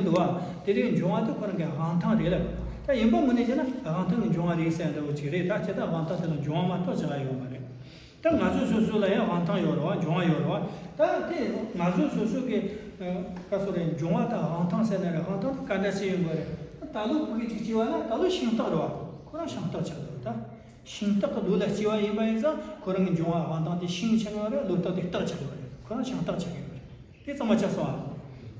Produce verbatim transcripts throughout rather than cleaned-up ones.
འདུག་བ། དེ་རིགས་འབྱུང་བ་དེ་ཁོ་རང་གི་དབང་ཐང་རེད་ལ། ད་ཡིན་པ་ངོས་ནས་བྱས་ན་དབང་ཐང་གི་འབྱུང་བ་རེད་ཟེར་འདྲ་བོ་ཅིག་རེད། ད་ཁྱེད་ད་དབང་ཐང་དེ་ལ་འབྱུང་བ་མ་གཏོགས་བྱ་བ་ཡོད་མ་རེད། ད་ང་ཚོ་སོ་སོ་ལ་ཡང་དབང་ཐང་ཡོད་རེད་བ། འབྱུང་བ་ཡོད་རེད་བ། ད་དེ་ང་ཚོ་སོ་སོ་གི་ཨ་ག་སོ་རེད། འབྱུང་བ་དང་དབང་ཐང་ཟེར་ན་རེད། དབང་ཐང་དེ་ག་འདྲ་ཞིག་ཡིན་དགོས་རེད། ད་ད་ལོ་ཕ་གི་ཅིག་སྐྱེས་པ་ན་ད་ལོ་ཤིང་སྟག་རེད་བ། ཁོ་རང་ཤིང་སྟག་ཆགས་འདུག་ད་ཤིང་སྟག་གི་ལོ་ལ་སྐྱེས་པ་ཡིན་པ་ཡིན་ཙང་ཁོ་རང་གི་འབྱུང་བ་དབང་ཐང་དེ་ཤིང་ཆགས་ཡོད་རེད། ལོ་སྟག་དེ་སྟག་ཆགས་ཡོད་རེད། ཁོ་རང་ཤིང་སྟག་ཆགས་ཡོད་རེད། དེ་ཚང་མ་ཆགས་སོང་ཨ།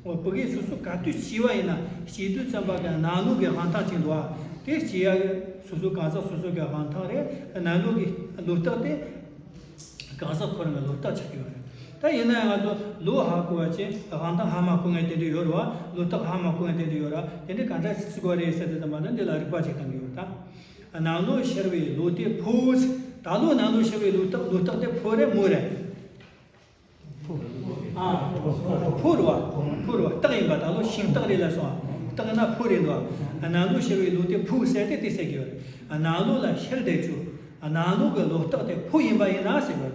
འོ་ཕ་གི་སོ་སོ་ག་དུས་སྐྱེས་པ་ཡིན་ན་སྐྱེས་དུས་ཙམ་པ་གི་ནང་ལོགས་ཀྱི་དབང་ཐང་ཅིག་འདུག་ཨ། དེ་སྐྱེ་ཡ་གི་སོ་སོ་གང་ཟག་སོ་སོ་གི་དབང་ཐང་རེད། ནང་ལོགས་ཀྱི་ལོ་རྟགས་དེ་གང་ཟག་ཁོ་རང་གི་ལོ་རྟགས་ཆགས་ཀྱི་ཡོད་རེད། ད་ཡིན་ན་ཡང་ང་ཚོ་ལོ་ཧ་གོ་བ་ཅན་དབང་ཐང་ཧ་མ་གོ་མཁན་དེ་འདྲ་ཡོད་རེད་བ། ལོ་རྟགས་ཧ་མ་གོ་མཁན་དེ་འདྲ་ཡོད་ར། དེ་འདྲ་ག་འདྲ་ཞིག་བརྩི་དགོས་རེད་ཟེར་དུས་ཙམ་པ་ནི་འདི་ལ་རིགས་པ་ཅིག་བཏང་གི་ཡོད་ད། ནང་ལོ་ཤར་བའི་ལོ་དེ་ཕོ། ད་ལོ་ནང་ལོ་ཤར་བའི་ལོ་རྟགས་ལོ་རྟགས་དེ་ཕོ་རེད་མོ་རེད། ཨ། ཕོ་རེད་བ། ཕོ་རེད་བ། སྟག་ཡིན་པ། ད་ལོ་ཤིང་སྟག་རེད་ལབ་སོང་། སྟག་ཡིན་ན་ཕོ་རེད་འདུག་ནང་ལོ་ཤར་བའི་ལོ་དེ་ཕོ་ཟེར་ཏེ་དེ་ཟེར་གྱི་ཡོད་རེད། ནང་ལོ་ལ་ཤར་བསྡད་རྒྱུ། ནང་ལོ་གི་ལོ་རྟགས་དེ་ཕོ་ཡིན་པ་ཡིན་ན་ཟེར་དགོས་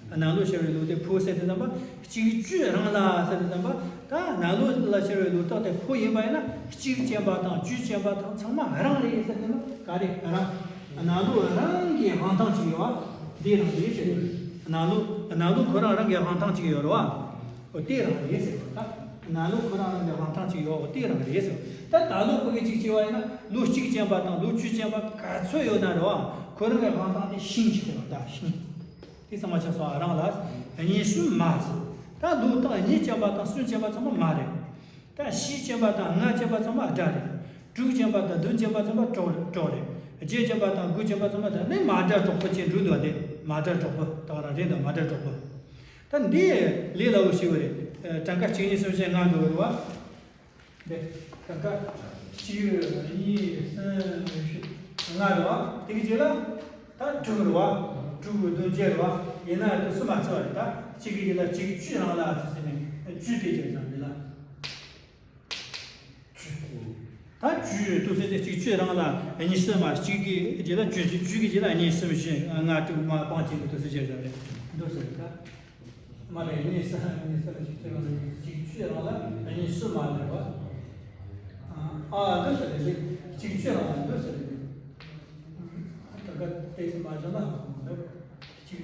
ད། ནང་ལོ་ཤར་བའི་ལོ་དེ་ཕོ་ཟེར་དུས་ཙམ་པ་གཅིག་བཅུ་རང་ལ་ཟེར་དུས་ཙམ་པ། ད་ནང་ལོ་ལ་ཤར་བའི་ལོ་རྟགས་དེ་ཕོ་ཡིན་པ་ཡིན་ན་གཅིག་ཅན་པ་དང་བཅུ་ཅན་པ་དང་ཚང་མ་རང་རེད་ཟེར་དུས་ན་ག་རེ་རང་། ནང་ལོ་རང་གི་དབང་ཐང་གཅིག་ཡོད་བ། འདི་རང་རེད་ཟེར། ནང་ལོ་ནང་ལོ་ཁོ་རང་རང་གི་དབང་ཐང་གཅིག་ཡོད་རེད་བ། འོ་དེ་རང་རེད་ཟེར་བ་ད། ནང་ལོ་ཁོ་རང་རང་གི་དབང་ཐང་གཅིག་ཡོད། འོ་དེ་རང་རེད་ཟེར། ད་ད་ལོ་ཕ་གི་གཅིག་བྱས་པ་ཡིན་ན་ལོ་གཅིག་ཅན་པ་དང་ལོ་བཅུ་ཅན་པ་ག་ཚོད་ཡོད་ན་རེད་བ། ཁོ་རང་གི་དབང་ཐང་དེ་ཤིང་གཅིག་རེད་བ་ད། ཤིང་། དེ་ཚང་མ་ཆགས་སོང་། རང་ལ་གཉིས་གསུམ་མ་ཟེར། ད་ལོ་རྟགས་གཉིས་ཅན་པ་དང་གསུམ་ཅན་པ་ཚང་མ་མ་རེད། ད་བཞི་ཅན་པ་དང་ལྔ་ཅན་པ་ཚང་མ་དགྲ་རེད། དྲུག་ཅན་པ་དང་བདུན་ཅན་པ་ཚང་མ་གྲོགས་རེད། གྲོགས་རེད། བརྒྱད་ཅན་པ་དང་དགུ་ཅན་པ་ཚང་མ་དགྲ་ནི་མ་དགྲ་གྲོགས་པོ་ཅན་འགྲོ་འདུག་བ། དེ་མ་དགྲ་གྲོགས་པོ་ད་ག་རང་རེད་འདུག་མ་དགྲ་གྲོགས་པོ། ད་འདི་ལས་སླ་བོ་ཞིག་རེད། གྲངས་ཀ་གཅིག་གཉིས་གསུམ་བཞི་ལྔ་འགྲོ་རེད་བ། འདི་གྲངས་ཀ་གཅིག་གཉིས་གསུམ་བཞི་ལྔ་རེད་བ། དེ་གི་རྗེས་ལ་ད་དྲུག་རེད་བ། དྲུག་བདུན་བརྒྱད་རེད་བ། ཡིན་ན་དུས་སུ་མ་ཚོད་རེད། ད་གཅིག་གི་རྗེས་ལ་གཅིག་བཅུ་རང་ལ་ཟེར་ནས་བཅུ་དེ་རྗེས་ལ་འདི་ལ། ད་བཅུ་དུ་ཟེར་ཏེ་གཅིག་བཅུ་རང་ལ་གཉིས་སུ་མ། གཅིག་གི་རྗེས་ལ་བཅུ། བཅུ་གི་རྗེས་ལ་གཉིས་གསུམ་བཞི་ལྔ་དྲུག་མ་སྤང་བྱེད་ཀྱི་དུ་ཟེར་བྱས་རེད། འདུག་ཟེར་ད། མ་རེད། གཉིས་སུ་གཉིས་སུ་གཅིག་བཅུ་རང་ལ་གཅིག་བཅུ་རང་ལ་གཉིས་སུ་མ་རེད་བ། ཨ་འདུག་ཟེར་རེད། གཅིག་བཅུ་རང་ལ་འདུག་ཟེར་རེད། ད་ག་དེ་སུ་མ་བྱུང་ན་གཅིག་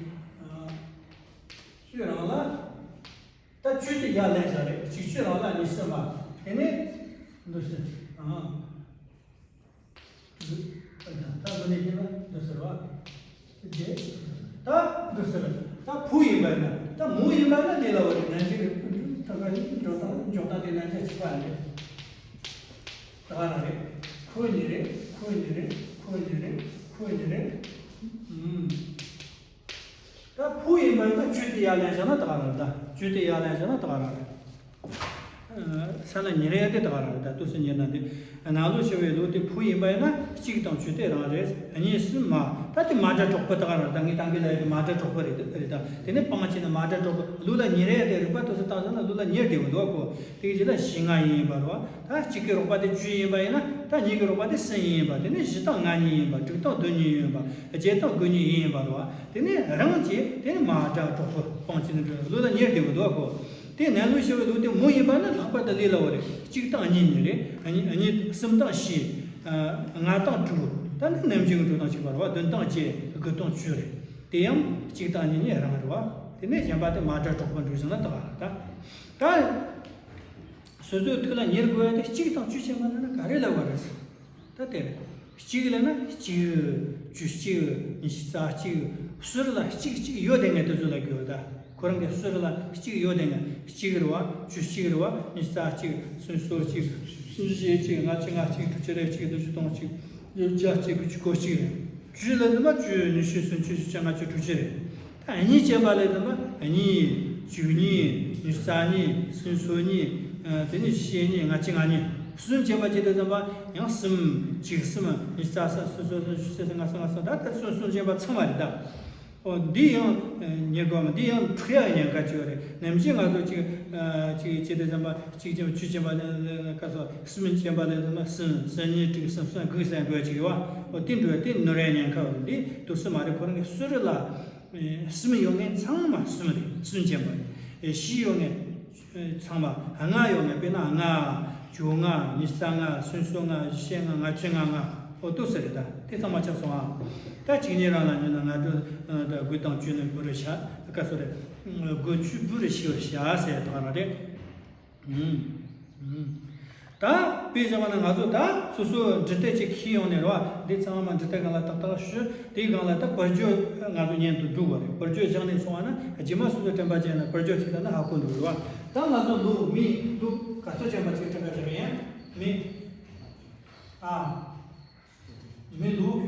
བཅུ་རང་ལ། ད་བཅུ་དེ་ཡར་ལེན་བྱ་རེད། གཅིག་བཅུ་རང་ལ་གཉིས་སུ་མ། དེ་ནས་འདུག་ཟེར། ཨ། ད་མི་ནས་ཡིན་ན་འདུག་ཟེར་བ། རྗེས། ད་འདུག་ཟེར། ད་བུ་ཡིན་པ་ཡིན་ན། ད་མོ་ཡིན་པ་ན་ལས་སླ་བོ་རེད། ནན་གྱི་རེད། ད་ག་ནི་འཇོག་སྟངས་འཇོག་སྟངས་དེ་ནན་གྱི་གཅིག་པ་རེད། ད་ག་རང་རེད། ཁོ་གཉིས་རེད། ཁོ་གཉིས་རེད། ཁོ་གཉིས་རེད། ཁོ་གཉིས་རེད། ཨུམ། ད་བུ་ཡིན་པ་ཡིན་ན་བཅུ་དེ་ཡར་ལེན་བྱས་ན་ད་ག་རང་རེད། ད་བཅུ་དེ་ཡར་ལེན་བྱས་ན་ད་ག་རང་རེད། ས་ལ་ཉེར་ཡ་དེ་ད་ག་རང་རེད། ད་དུས་སུ་ཉེར་ན་དེ། ནང་ལོ་ཤི་བའི་ལོ་དེ་བུ་ཡིན་པ་ཡིན་ན་གཅིག་དང་བཅུ་དེ་རང་རེད། གཉིས་སུ་མ། ད་དེ་མ་དགྲ་གྲོགས་པོ་ད་ག་རང་རེད། ད་ངས་ད་གིན་ལབ་ཡ་དེ་མ་དགྲ་གྲོགས་པོ་རེད། རེད་ད། དེ་ནས་སྤང་བྱས་ན་མ་དགྲ་གྲོགས་པོ། ལོ་ལ་ཉེར་ཡ་དེ་རིག་པ་དུས་སུ་བཏང་ཟེར་ན་ལོ་ལ་ཉེར་དེ་འདུག་གོ། དེ་གི་རྗེས་ལ་བཞི་ལྔ་ཡིན་པ་རེད་བ། ད་གཅིག་གི་རོགས་པ་དེ་བཅུ་ཡིན་པ་ཡིན་ན། ད་གཉིས་ཀྱི་རོགས་པ་དེ་གསུམ་ཡིན་པ། དེ་ནས་བཞི་དང་ལྔ་གཉིས་ཡིན་པ། དྲུག་དང་བདུན་གཉིས་ཡིན་པ། བརྒྱད་དང་དགུ་གཉིས་ཡིན་པ་རེད་བ། དེ་ནས་རང་གི་དེ་ནས་མ་དགྲ་གྲོགས་པོ་སྤང་བྱས་ནས་འགྲོ་ལོ་ལ་ཉེར་དེ་འདུག་གོ། དེ་ནང་ལོ་ཤི་བའི་ལོ་དེ་མོ་ཡིན་པ་ན་ལྷག་པར་དུ་ལས་སླ་བོ་རེད། གཅིག་དང་གཉིས་གཉིས་རེད། གཉིས་གཉིས་གསུམ་དང་བཞི། ལྔ་དང་དྲུག་ད་ནི་ནམ་རྒྱུན་གྱི་འགྲོ་སྟངས་གཅིག་པ་རེད་བ། བདུན་དང་བརྒྱད། དགུ་དང་བཅུ་རེད། དེ་ཡང་གཅིག་དང་གཉིས་གཉིས་རང་རེད་བ། དེ་ནས་གཞན་པ་དེ་མ་དགྲ་གྲོགས་པོ་འགྲོ་བཞིན་ན་ད་ག་རང་ད། ད། སོ་སོའི་ཐུགས་ལ་ཉེར་དགོས་ཡ་དེ་གཅིག་དང་བཅུ་བྱས་མ་ལབ་ན་ག་རེ་ལབ་པ་རེད། ད་དེ་རེད། གཅིག་ལབ་ན་གཅིག་བཅུ་གཅིག་ཉི་ཤུ་རྩ་གཅིག་ཟུར་ལ་གཅིག་གཅིག་ཡོད་དེ་ངས་དེ་ཚོ་ལ་དགོས་ད། ཁོ་རང་གི་ཟུར་ལ་གཅིག་ཡོད་དེ་ངས་གཅིག་རེད་བ། བཅུ་གཅིག་རེད་བ། ཉི་ཤུ་རྩ་གཅིག་སུམ་ཅུ་སོ་གཅིག་སུམ་ཅུ་ཞེ་གཅིག་ལྔ་བཅུ་ང་གཅིག་དྲུག་ཅུ་རེ་གཅིག་བདུན་ཅུ་སྟོང་གཅིག་བརྒྱད་ཅུ་གྱ་གཅིག་དགུ་བཅུ་གོ་གཅིག་རེད། བཅུ་ལ་དེ་མ་བཅུ་ཉི་ཤུ་སུམ་ཅུ་བཞི་བཅུ་ལྔ་བཅུ་དྲུག་ཅུ་རེད། ད་གཉིས་བྱས་པ་ལས་དེ་མ་གཉིས། བཅུ་གཉིས། ཉི་ཤུ་རྩ་གཉིས། སུམ་ཅུ་སོ་གཉིས། དེ་ནས་ཞེ་གཉིས། ལྔ་བཅུ་ང་གཉིས། གསུམ་བྱས་པ་བྱས་དུས་ཙམ་པ་ཡང་གསུམ། གཅིག་གསུམ། ཉི་ཤུ་རྩ་གསུམ། སུམ་ཅུ་སོ་གསུམ། བཅུ་གསུམ། ལྔ་གསུམ། ལྔ་གསུམ། ད་ལྟ་གསུམ་གསུམ་བྱས་པ་ཚང་མ་རེད་ད། འོ་འདི་ཡང་ཉེར་དགོས་མ། འདི་ཡང་འཁྲུག་ཡག་ཉེན་ཁ་ཅིག་ཡོད་རེད། ནམ་རྒྱུན་ང་ཚོ་གཅིག་གཅིག་བྱས་དུས་ཙམ་པ་གཅིག་བྱས་པ་བཅུ་བྱས་པ་ལ་ལ་ལ་ག་ཚོད་གསུམ་བྱས་པ་ལ་ལ་ལ་གསུམ། གསུམ་གཉིས་དྲུག་གསུམ་གསུམ་དགུ་ཟེར་དགོས་ཅིག་ཡོད་བ། འོ་དེ་འགྲོ་ཡ་དེ་ནོར་ཡ་ཉེན་ཁ་ཡོད་རེད། འདི་དུས་སུ་མ་རེད། ཁོ་རང་གི་ཟུར་ལ། གསུམ་ཡོད་མཁན་ཚང་མ་གསུམ་རེད། གསུམ་བྱས་པ་རེད། བཞི་ཡོད་མཁན་ཚང་མ། ལྔ་ཡོད་མཁན་དཔེར་ན་ལྔ། བཅོ་ལྔ། ཉི་ཤུ་རྩ་ལྔ། སུམ་ཅུ་སོ་ལྔ། བཞི་བཅུ་ཞེ་ལྔ། ལྔ་བཅུ་ང་ལྔ། འོ་དོ་ཟེར་རེད། ད་དེ་ཚང་མ་ཆགས་སོང་ཨ། ད་གཅིག་གཉིས་རང་ལ་ཉོན་ན་ང་ཚོ་ད་དགུ་དང་བཅུ་ནི་བུ་རུ་བྱ་ཀ་སོ་རེད། དགུ་བཅུ་བུ་རུ་ཤི་བར་བྱ་ཟེར་དང་རང་རེད། ད་དཔེ་བཞག་པ་ན་ང་ཚོ་ད་སོ་སོ་འབྲི་དེབ་ཅིག་ཁྱེར་ཡོང་ནས་རེད་བ། འདི་ཚང་མ་འབྲི་དེབ་སྒང་ལ་ཏག་ཏག་ཞུ། དེའི་སྒང་ལ་ད་བར་བརྗོད་ང་ཚོ་ཉན་དུ་འགྲོ་བ་རེད། བར་བརྗོད་བཞག་ནས་སོང་བ་ན་རྗེས་མ་སོ་སོ་དྲན་པ་བརྗེད་ན་བར་བརྗོད་ཅིག་ལྟ་ན་ཧ་གོ་འདུག་རེད་བ། ད་ང་ཚོ་ལུག་མི་ལུག་ག་ཚོད་ཅན་པ་ཅིག་དྲན་པ་བརྗེད་པ་ཡིན། མི་ཨ། མི་ལུག་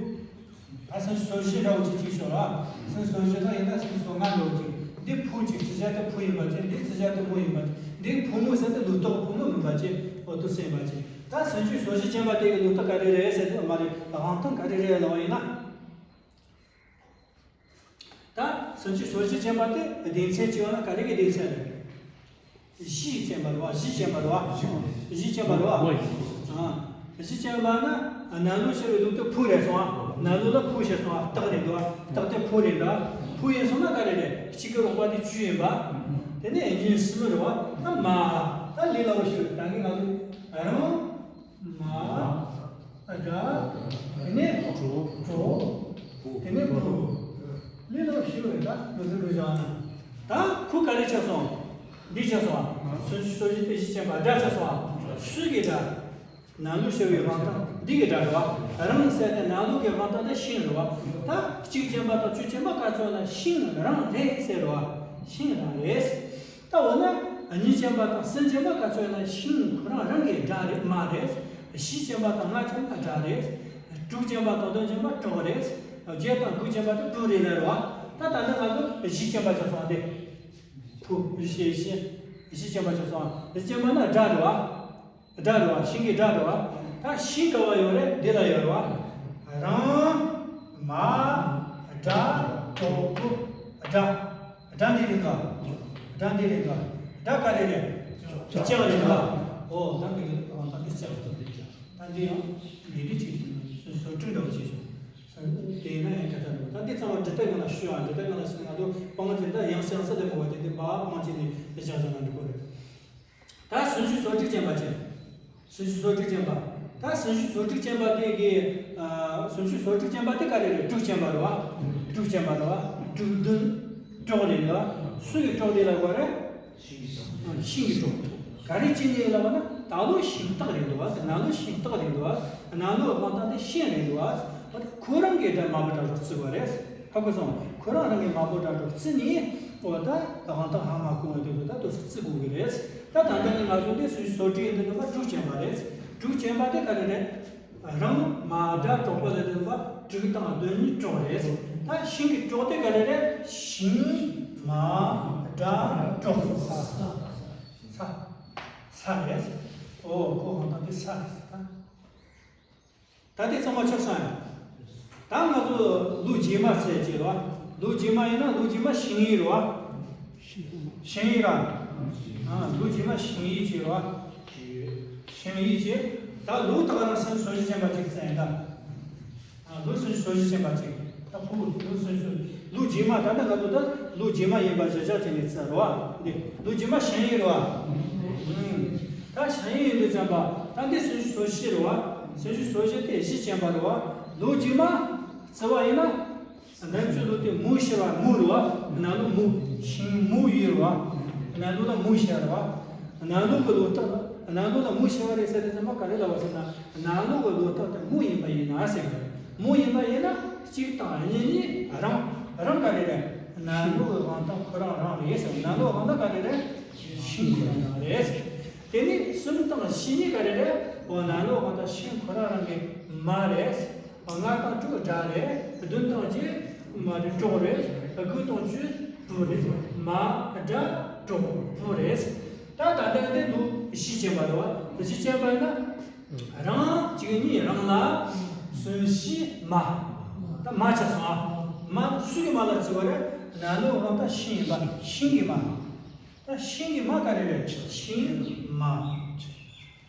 ད་སུམ་ཅུ་སོ་བཞི་འདྲ་བོ་ཅིག་ཅིག་ཤོད་ར། སུམ་ཅུ་སོ་བཞི་དང་ཡིན་ན་སུམ་ཅུ་སོ་ལྔ་འདྲ་བོ་ཅིག་འདི་ཕོ་ཅིག་ཚིག་བྱ་དེ་ཕོ་ཡིན་པ་ཅིག་འདི་ཚིག་བྱ་དེ་མོ་ཡིན་པ་ཅིག་འདི་ཕོ་མོ་ཟེར་དེ་ལུག་ཐོག་ཕོ་མོ་མིན་པ་ཅིག་འོ་དུ་སེམས་པ་ཅིག་ད་སུམ་ཅུ་སོ་བཞི་ཅན་པ་དེ་གི་ལུག་ཐོག་ག་རེ་རེད་ཟེར་དུས་མ་རེད། དབང་ཐང་ག་རེ་རེད་ལབ་པ་ཡིན་ན། ད་སུམ་ཅུ་སོ་བཞི་ཅན་པ་དེ་སྡེ་ཚན་གཅིག་ཡོད་ན་ག་རེ་གི་སྡེ་ཚན་རེད། བཞི་ཅན་པ་རེད་བ། བཞི་ཅན་པ་རེད་བ། བཞི་ཅན་པ་རེད་བ། ཨ། བཞི་ཅན་པ་ན་ནང་ལུགས་བྱ་བའི་ལུགས་དེ་ཕོ་རེད་སོང་ཨ། ནང་ལུགས་ལ་ཕོ་བྱས་སོང་ཨ། རྟགས་རེད་འདུག་ཨ། རྟགས་དེ་ཕོ་རེད་འདུག་ཨ། ཕོ་ཡིན་སོང་ན་ག་རེ་རེད། གཅིག་གི་རོགས་པ་དེ་བཅུ་ཡིན་པ། དེ་ནས་གཉིས་གསུམ་རེད་བ། ད་མ། ད་ལས་སླ་བོ་ཞིག་རེད། ད་གིན་ང་ཚོ་རང་། མ། དགྲ། དེ་ནས་གྲོགས། དེ་ནས་བུ། ལས་སླ་བོ་ཞིག་རེད། ད་འདི་ཚོ་འགྲོ་བཞག་ན། ད་ཁོ་ག་རེ་ཆགས་སོང་། འདི་ཆགས་སོང་ཨ། སུམ་ཅུ་སོ་བཞི་དེ་བཞི་ཅན་པ་དགྲ་ཆགས་སོང་ཨ། སུ་གི་དགྲ། ནང་ལུགས་བྱ་བའི་དབང་ཐང་འདི་གི་དགྲ་རེད་བ། རང་ཟེར་ཏེ་ནང་ལུགས་ཀྱི་དབང་ཐང་དེ་ཤིང་རེད་བ། ད་གཅིག་ཅན་པ་དང་བཅུ་ཅན་པ་ག་ཚོད་ན་ཤིང་རང་རེད་ཟེར་རེད་བ། ཤིང་རང་རེད། ད་འོ་ན་གཉིས་ཅན་པ་དང་གསུམ་ཅན་པ་ག་ཚོད་ན་ཤིང་ཁོ་རང་རང་གི་དགྲ་རེད་མ་རེད། བཞི་ཅན་པ་དང་ལྔ་ཅན་པ་དགྲ་རེད། དྲུག་ཅན་པ་དང་བདུན་ཅན་པ་གྲོགས་རེད། བརྒྱད་དང་དགུ་ཅན་པ་དེ་བུ་རེད་ལ་རེད་བ། ད་ད་ལྟ་ང་ཚོ་བཞི་ཅན་པ་ཆགས་སོང་སྟེ། བུ་བཞི་བཞི་བཞི་ཅན་པ་ཆགས་སོང་། བཞི་ཅན་པ་ན་དགྲ་རེད་བ། དགྲ་རེད་བ། ཤིང་གི་དགྲ་རེད་བ། ད་ཤིང་ག་བ་ཡོད་རེད། འདི་ལ་ཡོད་རེད་བ། རང་། མ། དགྲ། གྲོགས། བུ། དགྲ། དགྲ་འདི་རེད་ག་དགྲ་འདི་རེད་ག་དགྲ་ག་རེ་རེད། ལྕགས་རེད་ག་འོ་ད་འདི་རེད། ཨ་ད་འདི་ལྕགས་རེད། ད་འདི་ཡང་འདི་འདྲ་ཅིག་བཟོ་སྐྲུན་འདྲ་བོ་བྱས་བྱུང་། དེ་ཡིན་ན་ཡང་ཁ་ཚ་འདུག་ད་འདི་ཚང་མ་འབྲི་དེབ་ནང་ལ་ཞུ་ཨ། འབྲི་དེབ་ནང་ལ་ཞུ་ན་ང་ཚོ་སྤང་བྱ་ད་ཡང་སེ་ཡང་སེ་ལས་མོ་བ་དེ་འདི་མ་སྤང་བྱ་ནས་བཞག་བཞག་ན་འགྲིག་གོ་རེད། ད་སུམ་ཅུ་སོ་དྲུག་ཅན་པ་ཅན། སུམ་ཅུ་སོ་དྲུག་ཅན་པ། ད་སུམ་ཅུ་སོ་དྲུག་ཅན་པ་དེ་གི་ཨ། སུམ་ཅུ་སོ་དྲུག་ཅན་པ་དེ་ག་རེ་རེད། དྲུག་ཅན་པ་རེད་བ། དྲུག་ཅན་པ་རེད་བ། དྲུག་བདུན། གྲོགས་རེད་འདུག་སུ་གི་གྲོགས་དེ་ལ་གོ་རེད། ཤིང་གི་གྲོགས། ག་རེ་བྱས་ནས་ལབ་པ་ན་ད་ལོ་ཤིང་སྟག་རེད་འདུག་བ། ནང་ལོ་ཤིང་སྟག་རེད་འདུག་བ། ནང་ལོ་དབང་ཐང་དེ་ཤིང་རེད་འདུག་བ། ཁོ་རང་གི་དགྲ་མ་བུ་དགྲ་གྲོགས་བརྩི་དགོས་རེད། ཧ་གོ་སོང་། ཁོ་རང་རང་གི་མ་བུ་དགྲ་གྲོགས་བརྩི་ནས་འོ་ད་དབང་ཐང་ཧ་མ་གོ་བ་དེ་ཚོ་ད་དུ་བརྩི་དགོས་ཀྱི་རེད། ད་ད་ལྟ་ནི་ང་ཚོ་འདི་སུམ་ཅུ་སོ་དྲུག་ཡིན་དུས་ནི་མ་དྲུག་ཅན་པ་རེད། དྲུག་ཅན་པ་དེ་ག་རེ་རེད། རང་མ་དགྲ་གྲོགས་པོ་ལ་ལྡན་པ་དྲུག་དང་བདུན་གཉིས་གྲོགས་རེད། ད་ཤིང་གི་གྲོགས་དེ་ག་རེ་རེད། ཤིང་། མ། དགྲ། གྲོགས། ས། ས། ས་རེད། ཨོ་ཁོ་གང་ལྟར་དེ་ས་རེད་ད། ད་དེ་ཚང་མ་ཆགས་སོང་ཡ། ད་ང་ཚོ་ལོ་རྗེས་མ་ཟེར་གྱི་རེད་བ། ལོ་རྗེས་མ་ཡིན་ན་ལོ་རྗེས་མ་ཤིང་ཡིན་རེད་བ། ཤིང་ཡིན་ར། ཨ་ལོ་རྗེས་མ་ཤིང་ཡིན་གྱི་རེད་བ། ཤིང་ཡིན་གྱི། ད་ལོ་ད་ག་རང་སུམ་ཅུ་སོ་བཞི་ཅན་པ་ཅིག་ཟེར་ཡིན་ད། ཨ་ལོ་སུམ་ཅུ་སོ་བཞི་ཅན་པ་ཅིག་ད་ཕུ་བོ་ལོ་སུམ་ཅུ་སོ་བཞི། ལོ་རྗེས་མ་ད་ལྟ་ང་ཚོ་ད་ལོ་རྗེས་མ་ཡིན་པ་གཞིར་བཞག་བྱས་ནས་ཟེར་རེད་བ། འདི་ལོ་རྗེས་མ་ཤིང་ཡིན་རེད་བ། ཨུམ། ད་ཤིང་ཡིན་དུས་ཙམ་པ་ད་འདི་སུམ་ཅུ་སོ་བཞི་རེད་བ། སུམ་ཅུ་སོ་བཞི་དེ་བཞི་ཅན་པ་རེད་བ། ལོ་རྗེས་མ་བརྩི་བ་ཡིན་ན། ནམ་རྒྱུན་ལོ་དེ་མོ་ཤི་བ་མོ་རེད་བ། ནང་ལོ་མོ་ཤིང་མོ་ཡིན་རེད་བ། ནང་ལོ་ལ་མོ་ཤི་བ་རེད་བ། ནང་ལོ་གི་ལོ་རྟགས་ནང་ལོ་ལ་མོ་ཤི་བ་རེད་ཟེར་དུས་ཙམ་པ་ག་རེ་ལབ་པ་ཟེར་ན། ནང་ལོ་གི་ལོ་རྟགས་དེ་མོ་ཡིན་པ་ཡིན་ན་ཟེར་གི་རེད། མོ་ཡིན་པ་ཡིན་ན་གཅིག་དང་གཉིས་གཉིས་རང་རང་ག་རེ་རེད། ནང་ལོ་གི་དབང་ཐང་ཁོ་རང་རང་རེད་ཟེར། ནང་ལོ་དབང་ཐང་ག་རེ་རེད། ཤིང་ཁོ་རང་རང་རེད་ཟེར། དེ་ནས་གསུམ་དང་བཞི་གཉིས་ག་རེ་རེད། འོ་ནང་ལོ་དབང་ཐང་ཤིང་ཁོ་རང་རང་གི་མ་རེད། ལྔ་དང་དྲུག་དགྲ་རེད། བདུན་དང་བརྒྱད་མ་རེད་གྲོགས་རེད། དགུ་དང་བཅུ་བུ་རེད། མ་དགྲ་གྲོགས་བུ་རེད། ད་ད་ལྟ་འདི་ལོ་བཞི་ཅན་པ་རེད་བ། བཞི་ཅན་པ་ཡིན་ན། རང་གཅིག་གཉིས་རང་ལ་གསོན་བཞི་མ། ད་མ་ཆགས་སོང་ཨ། མ་སུ་གི་མ་ལ་བརྩི་བ་རེད། ནང་ལོ་དབང་ཐང་ཤིང་ཡིན་པ་ཤིང་གི་མ། ད་ཤིང་གི་མ་ག་རེ་རེད། ཤིང་མ།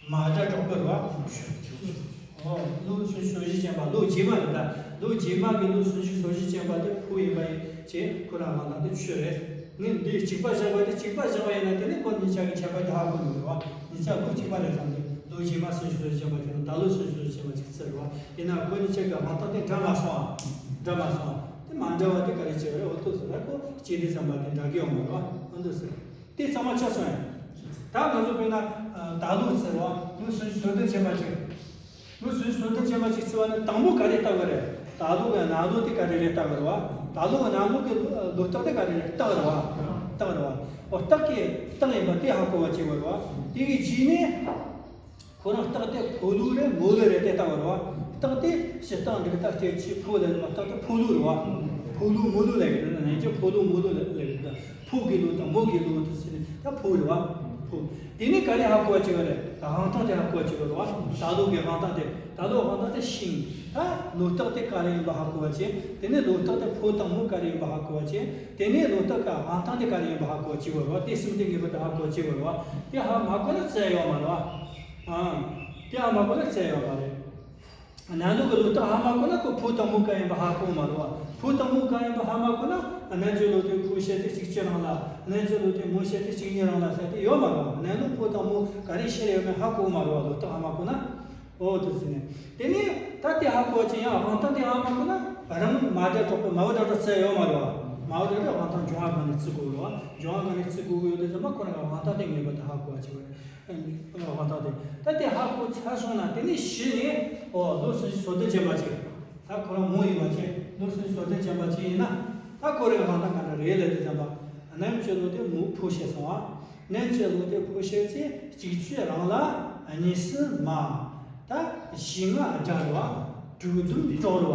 མ་དགྲ་གྲོགས་པོ་རེད་བ། ཨོ་ལོ་སུམ་ཅུ་སོ་བཞི་ཅན་པ་ལོ་རྗེས་མ་རེད་ད། ལོ་རྗེས་མ་གི་ལོ་སུམ་ཅུ་སོ་བཞི་ཅན་པ་དེ་ཕོ་ཡིན་པ་ཡིན་ཅེས་ཁོ་རང་ལ་ད་དེ་ཆོས་རེད། ངས་འདི་གཅིག་པ་བཞག་པ་དེ་གཅིག་པ་བཞག་པ་ཡིན་ན་དེ་ནི་ཁོ་གཉིས་ཆ་གི་ཁྱད་པར་དེ་ཧ་གོ་མི་འདུག་བ། གཉིས་ཆ་ལོ་གཅིག་པ་རེད་བསམ་སྟེ་ལོ་ ལོ་རྗེས་མ་སུན་ཞུ་ལོ་ཆེན་པོ་ཅིག་དང་ད་ལོ་སུན་ཞུ་ལོ་ཆེན་པོ་ཅིག་ཚུར་རེད་བ། ཡིན་ན་ཁོ་གཉིས་ཆ་གི་དབང་ཐང་དེ་འདྲ་མ་སོང་ཨ། འདྲ་མ་སོང་ཨ། དེ་མ་འདྲ་བ་དེ་ག་རེ་བྱས་རེད། འོ་ཐུག་ཟེར་ན་ཁོ་སྐྱེ་དུས་ཙམ་པ་དེ་འདྲ་གི་ཡོང་མ་རེད་བ། འོ་འདུག་ཟེར། དེ་ཚང་མ་ཆགས་སོང་ཡ། ད་ང་ཚོ་དཔེར་ན་ད་ལོ་ཟེར་བ་ལོ་སུན་ཞུ་ལོ་ཆེན་པོ་ཅིག་ལོ་སུན་ཞུ་ལོ་ཆེན་པོ་ཅིག་ཚུར་བ་ནི་དང་པོ་ག་རེ་ལྟ་བ་རེད། ད་ལོ་གི་གནམ་ལོ་དེ་ག་རེ་རེད་ལྟ་བ་རེད་བ། ད་ལོ་གི་གནམ་ལོ་གི་ལོ་ལོ་རྟགས་དེ་ག་རེ་རེད་ལྟ་བ་རེད་བ། ལྟ་བ་རེད་བ། འོ་རྟགས་ཀྱི་རྟགས་ཡིན་པ་དེ་ཧ་གོ་བ་བྱེད་པ་རེད་བ། དེ་གི་རྗེས་ནས། ཁོ་རང་རྟགས་དེ་ཕོ་ལོ་རེད་མོ་ལོ་རེད་དེ་ལྟ་བ་རེད་བ། རྟགས་དེ་སྤྱིར་བཏང་འབྲི་རྟགས་སྐྱེ་མཆེད་ཕོ་ལ་ནི་རྟགས་དེ་ཕོ་ལོ་རེད་བ། ཕོ་ལོ་མོ་ལོ་ལབ་ཀྱི་རེད། ན་ཡིན་གྱི་ཕོ་ལོ་མོ་ལོ་ལབ་ཀྱི་རེད། ཕོ་གི་ལོ་དང་མོ་གི་ལོ་དེ་ཟེར་ནས་ད་ཕོ་རེད་བ། ཕོ། དེ་ནས་ག་རེ་ཧ་གོ་བ་བྱེད་པ་རེད། དབང་ཐང་དེ་ཧ་གོ་བ་བྱེད་པ་རེད་བ། ད་ལོ་གི་དབང་ཐང་དེ། ད་ལོ་དབང་ཐང་དེ་ཤིང་། ད་ལོ་རྟགས་དེ་ག་རེ་ཡིན་པ་ཧ་གོ་བ་བྱེད། དེ་ནས་ལོ་རྟགས་དེ་ཕོ་དང་མོ་ག་རེ་ཡིན་པ་ཧ་གོ་བ་བྱེད། དེ་ནས་ལོ་རྟགས་ཀྱི་དབང་ཐང་དེ་ག་རེ་ཡིན་པ་ཧ་གོ་བ་བྱེད་པ་རེད་བ། དེ་གསུམ་དེ་ངེས་པར་དུ་ཧ་གོ་བ་བྱེད་པ་རེད་བ། དེ་ཧ་མ་གོ་ན་བཙལ་ཡོད་མ་རེད་བ། ཨང་། དེ་ཧ་མ་གོ་ན་བཙལ་ཡོད་མ་རེད། གནམ་ལོ་གི་ལོ་རྟགས་ཧ་མ་གོ་ན་ཁོ་ཕོ་དང་མོ་གང་ཡིན་པ་ཧ་གོ་མ་རེད་བ། ཕོ་དང་མོ་གང་ཡིན་པ་ཧ་མ་གོ་ན་གནམ་གྱི་ལོ་དེ་ཕོ་བྱས་ཏེ་གཅིག་གཅིག་རང་ལ། གནམ་གྱི་ལོ་དེ་མོ་བྱས་ཏེ་གཅིག་གཉིས་རང་ལ་ཟེར་དེ་ཡོད་མ་རེད་བ། གནམ་ལོ་ཕོ་དང་མོ་ག་རེ་ཕྱིར་ཡོད་མེད་ཧ་གོ་མ་རེད་བ། ལོ་རྟགས་ཧ་མ་གོ་ན། འོ་དེ་ཟེར་ནས། དེ་ནས་ད་དེ་ཧ་གོ་བ་ཅན་ཡང་དབང་ཐང་དེ་ཧ་མ་གོ་ན་རང་མ་སྒྲ་གྲགས་པའི་མ་བུ་སྒྲ་གྲགས་ཚད་ཡོད་མ་རེད་བ། མ་བུ་སྒྲ་གྲགས་དབང་ཐང་འབྱུང་བ་སྒང་ནས་བརྩི་དགོས་རེད་བ། འབྱུང་བ་སྒང་ནས་བརྩི་དགོས་ཀྱི་ཡོད་དེ་ཙམ་པ་ཁོ་རང་གི་དབང་ཐང་དེ་ངེས་པར་དུ་ཧ་གོ་བ་བྱེད་དགོས་རེད། དབང་ཐང་དེ་ད་དེ་ཧ་གོ་ཚར་སོང་ན་དེ་ནས་གཞི་ནས་ཨོ་ལོ་སུམ་ཅུ་སོ་བདུན་ཅན་པ་ཅིག་ད་ཁོ་རང་མོ་ཡིན་པ་ཅིག་ལོ་སུམ་ཅུ་སོ་བདུན་ཅན་པ་ཅིག་ཡིན་ན་ད་ཁོ་རང་གི་དབང་ཐང་ག་འདྲ་རེད་ལབ་དུས་ཙམ་པ། གནམ་གྱི་ལོ་དེ་མོ་ཕོ་བྱས་སོང་བ། གནམ་གྱི་ལོ་དེ་ཕོ་བྱས་ཚེ་གཅིག་གཅོད་རང་ལ་གཉིས་སུ་མ། ད་བཞི་ལྔ་དགྲ་རེད་བ། དྲུག་བདུན་གྲོགས་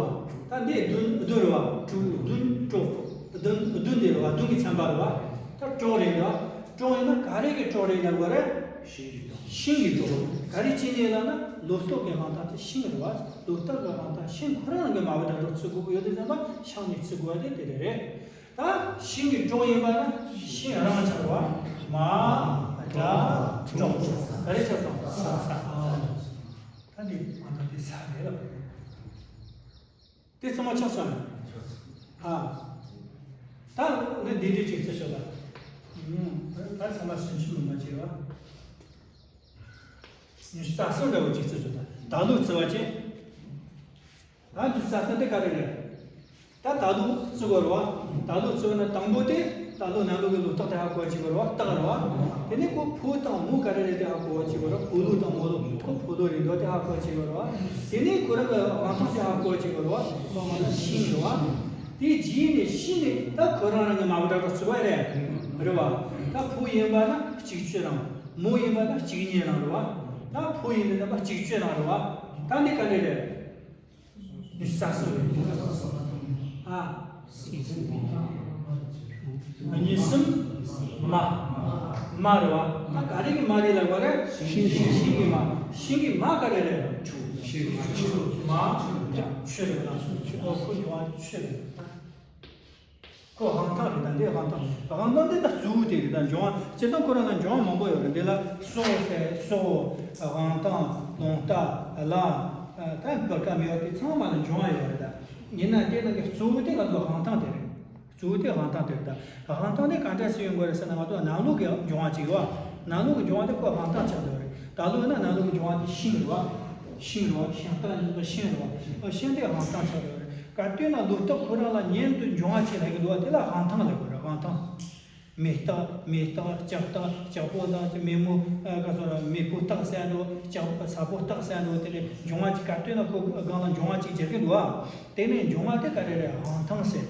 རེད་བ། ད་འདི་བདུན་བདུན་རེད་བ། དྲུག་བདུན་གྲོགས། བདུན་བདུན་འདི་རེད་བ། བདུན་གྱི་ཚན་པ་རེད་བ། ད་གྲོགས་རེད་བ། གྲོགས་ཡིན་ན་ག་རེ་གི་གྲོགས་རེད་ལབ་དགོས་རེད། ཤིང་གི་གྲོགས། ག་རེ་བྱས་ནས་ལབ་ན་ལོ་རྟགས་ཀྱི་དབང་ཐང་དེ་ཤིང་རེད་བ། ལོ་རྟགས་ཀྱི་དབང་ཐང་ཤིང་ཁོ་རང་གི་མ་བུ་སྒྲ་གྲགས་ཚུད་དགོས་ཀྱི་ཡོད་དེ་ཙམ་པ་ཤིང་ནས་ཚུད་དགོས་པ་དེ་དེ་རེད་རེད། ད་ཤིང་གི་གྲོགས་ཡིན་པ་ན་ཤིང་རང་ཆགས་པ། མ་སྒྲ་གྲོགས། ག་རེ་ཆགས་སོང་། ས། ས། ད་འདི་ཨ་ད་འདི་ས་རེད་ལ། དེ་ཚང་མ་ཆགས་སོང་ཡ། ཨ། ད་འདི་འདི་འདྲའི་ཅིག་བརྩི་ཤོག་ད། ད་ཚང་མ་སུན་ཆུ་མི་མ་བྱེད་བ། ཉི་ཤུ་རྩ་གསུམ་འདྲ་བོ་ཅིག་བརྩི་ཤོག་ད། ད་ལོ་བརྩི་བ་ཅན། ད་འདི་ས་སྟེང་དེ་ག་རེ་རེད། ད་ད་ལོ་བརྩི་དགོས་རེད་བ། ད་ལོ་བརྩི་བ་ན་དང་པོ་དེ་ད་ལོ་གནམ་ལོ་གི་ལོ་རྟགས་དེ་ཧ་གོ་བ་བྱེད་དགོས་རེད་བ། རྟགས་རེད་བ། དེ་ནས་ཁོ་ཕོ་དང་མོ་ག་རེ་རེད་དེ་ཧ་གོ་བ་བྱེད་དགོས་རེད་བ། ཕོ་ལོ་དང་མོ་ལོ་ཁོ་ཕོ་ལོ་རེད་འདུག་དེ་ཧ་གོ་བ་བྱེད་དགོས་རེད་བ། དེ་ནས་ཁོ་རང་གི་དབང་ཐང་དེ་ཧ་གོ་བ་བྱེད་དགོས་རེད་བ། ཁོ་མ་ན་ཤིང་རེད་བ། དེ་རྗེས་ནས་ཤིང་ནས་ད་ཁོ་རང་རང་གི་མ་བུ་སྒྲ་གྲགས་ཚུད་པ་རེད། རེད་བ། ད་ཕོ་ཡིན་པ་ན་གཅིག་གཅོད་རང་། མོ་ཡིན་པ་ན་གཅིག་གཉིས་རང་རེད་བ། ད་ཕོ་ཡིན་དུས་ཙམ་པ་གཅིག་གཅོད་རང་རེད་བ། ད་འདི་ག་འདྲ་རེད། ས་སུ་རེད། ཨ། གཉིས་གསུམ་མ། མ་རེད་བ། ད་ག་རེ་གི་མ་རེད་ལབ་པ་རེད། ཤིང་གི་མ། ཤིང་གི་མ་ག་རེ་རེད། མ། ཆུ་རེད་ལ། ཨོ་ཁོ་ཡོང་བ་ཆུ་རེད། ཁོ་དབང་ཐང་རེད་ད། འདི་དབང་ཐང་། དབང་ཐང་འདི་ད་གཙོ་བོ་དེ་རེད་ད། འབྱུང་བ་སྤྱིར་བཏང་ཁོ་རང་ལ་འབྱུང་བ་མང་པོ་ཡོད་རེད། འདི་ལ་སྲོག་ཟེར། སྲོག་དབང་ཐང་། ལོང་རྟ། བླ། ད་བུ་ག་མི་ཡོད་དེ་ཚང་མ་ལ་འབྱུང་བ་ཡོད་རེད་ད། ཡིན་ན་དེ་ནང་གི་གཙོ་བོ་དེ་ང་ཚོ་དབང་ཐང་དེ་རེད། གཙོ་བོ་དེ་དབང་ཐང་དེ་རེད་ད། དབང་ཐང་དེ་ག་འདྲ་ཞིག་ཡོང་དགོས་རེད་ཟེར་ན་ང་ཚོ་གནམ་ལོ་གི་འབྱུང་བ་ཅིག་ཡོད་བ། གནམ་ལོ་གི་འབྱུང་བ་དེ་ཁོ་དབང་ཐང་ཆགས་བསྡད་ཡོད་རེད། ད་ལོ་ཡིན་ན་གནམ་ལོ་གི་འབྱུང་བ་དེ་ཤིང་རེད་བ། ཤིང་རེད་བ། ཤིང་རྟ་ཡིན་པ་ཤིང་རེད་བ། ཤིང་དེ་དབང་ཐང་ཆགས་བསྡད་ཡོད་རེད། ག་དུས་ན་ལོ་རྟགས་ཁོ་རང་ལ་ཉན་དུ་འབྱུང་བ་ཅིག་ལྷག་གི་འདུག་བ། དེ་ལ་དབང་ཐང་ལབ་དགོས་རེད། དབང་ཐང་། མེ་སྟག་མེ་སྟག་ལྕགས་སྟག་ལྕགས་ཕོ་སྟག་ཅིག་མེ་མོ་ཨ་ག་སོ་ར་མེ་ཕོ་སྟག་ཟེར་འགྲོ། ལྕགས་ས་ཕོ་སྟག་ཟེར་འགྲོ། དེ་ནས་འབྱུང་བ་ཅིག་ག་དུས་ན་ཁོ་སྒང་ལ་འབྱུང་བ་ཅིག་འཇལ་གི་འདུག་ཨ། དེ་ནས་འབྱུང་བ་དེ་ག་རེ་རེད། དབང་ཐང་ཟེར།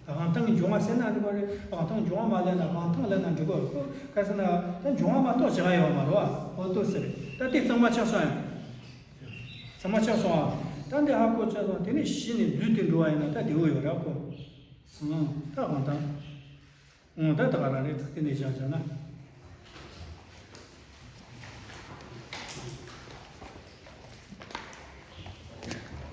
དབང་ཐང་གི་འབྱུང་བ་ཟེར་ན་འགྲིག་པ་རེད། དབང་ཐང་འབྱུང་བ་མ་ལབ་ན་དབང་ཐང་ལབ་ན་འགྲིག་གོ། ཁོ་ག་ཟེར་ན་ད་འབྱུང་བ་མ་གཏོགས་བྱ་བ་ཡོད་མ་རེད་བ། འོ་ཏོ་ཟེར། ད་དེ་གཙང་མ་ཆགས་སོང་ཡ། གཙང་མ་ཆགས་སོང་ཨ། ད་འདི་ཧ་གོ་ཚར་སོང་། དེ་ནས་གཞི་ནས་འཛུལ་ཏེ་འགྲོ་བ་ཡིན་ན་ད་བདེ་བོ་ཡོད་རེད་ཁོ། ཨང་། ད་དབང་ཐང་། ཨང་། ད་ད་ག་རང་རེད། ད་དེ་ནས་བཞག་བཞག་ན།